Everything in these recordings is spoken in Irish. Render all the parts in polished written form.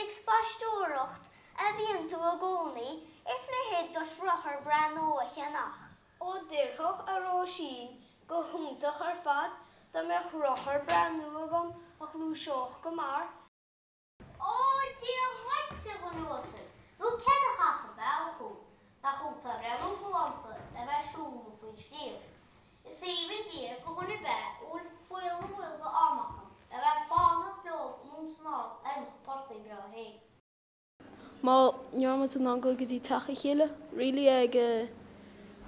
Ag spaisteoireacht a bhíonn tú i gcónaí, is mithid duit rothar breá nua a cheannach. Ó déarfadh a Róisín, go hiontach ar fad dá mbeadh rothar breá nua agam a ghluaiseodh go mear. Ó Dia dhuit, a dhuine uasail, nó céard a chas an bealach thú? Nach iontach breathnú galánta le bheith ag siúl faoin sliabh. Is aoibhinn Dia do dhuine ar bith a bhfuil fuíoll na bhfuíoll de am acu le bheith ag fánaíocht leo anonn 's anall ar mo chuid portaigh breá féin. Má ní raibh muid in ann dul go dtí teach a chéile really ag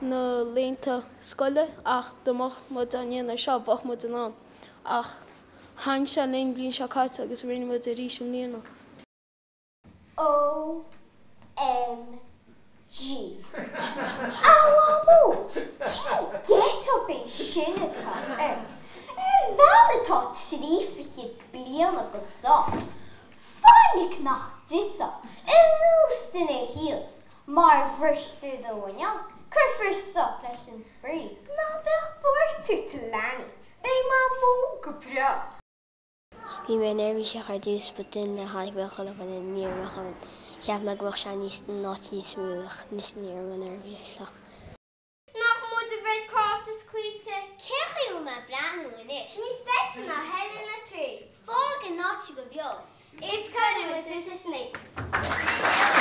na laethanta scoile ach dá mbeadh muid á ndéanamh ar seo bheadh muid in ann ach thaitin sé linn bliain seo caite agus rinne muid arís i mbliana. OMG! A Mhamó, cén get-up é sin atá ort? Ar bhean atá trí fichid bliain agus sách, fainic nach dtitfeadh anuas de na heels mar bhristear do mhuineál, cuirfear stop leis an spraoi. Ná bíodh buairt ort a leanaí, beidh Mamó go breá. Bhí mé neirbhíseach ar dtús but then tháinig mé chuile dhuine ní raibh mé chomh cheap mé go mbeadh sé níos an áit níos mó ach anois ní raibh mé neirbhíseach. Nach muid a bheidh cráite is cloíte, cén chaoi a bhfuil mé ag breathnú anois? Níos deise ná Helen na Traí, fág an áit seo go beo, is cuirfidh muid tús leis an oíche.